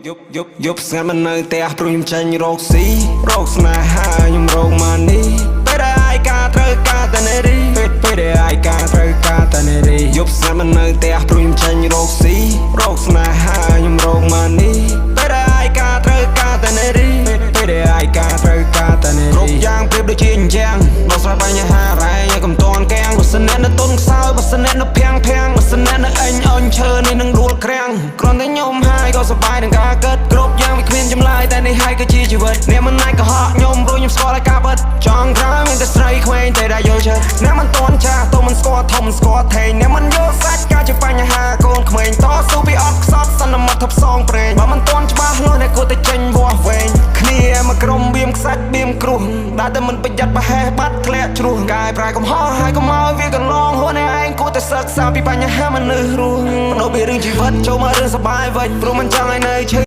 យប់យប់យប់ស្ងាត់មិននៅផ្ទះព្រោះខ្ញុំចេញរកស៊ីរកស្នេហាខ្ញុំរក money ពេលដែលឯកាត្រូវការតែនារីពេលពេលដែលឯកាត្រូវការតែនារីយប់ស្ងាត់មិននៅផ្ទះព្រោះខ្ញុំចេញរកស៊ីរកស្នេហាខ្ញុំរក money ពេលដែលឯកាត្រូវការតែនារីពេលពេលដែលឯកាត្រូវការតែនារីគ្រប់យ៉ាងប្រៀបដូចជាអញ្ចឹងដោះស្រាយបញ្ហារ៉ែឲ្យកុំតន់កាំងបើសិនអ្នកនៅទុនខ្សោយបើសិនអ្នកនៅភាំងភាំងបើសិនអ្នកនៅអញអញឈើនេះនឹងដួលក្រាំងគ្រាន់តែខ្ញុំហើយក៏សប្បាយនឹងការគិតគ្រប់យ៉ាងវាគ្មានចម្លើយតែនេះហើយគឺជាជីវិតអ្នកមិនអាចកុហកខ្ញុំព្រោះខ្ញុំស្គាល់ហើយការពិតចង់ក្រោយមានតែស្រីក្មេងតែដែលយល់ចិត្តអ្នកមិនតន់ចាស់ទោះមិនស្គាល់ធំមិនស្គាល់ថេងអ្នកមិនយល់សាច់ការជាបញ្ហាកូនក្មេងតស៊ូពីអត់ខ្សត់សន្មត់ថប់សងប្រេងបើមិនតន់ច្បាស់លាស់អ្នកគួរតែចេញវាស់វែងគ្នាមកក្រុមបៀមខ្សាច់បៀមគ្រោះដែលតែមិនប្រយ័ត្នប្រហែសបាត់ធ្លាក់ជ្រោះកាយប្រែកំហុសហើយកុំឲ្យវាកន្លងហួរអ្នកឯងគួរតែសិក្សាពីបញ្ហាមនុស្សរស់បដូរពីរឿងជីវិតចូលមករឿងសប្បាយវិញព្រោះមិនចង់ឲ្យនៅឈឺ។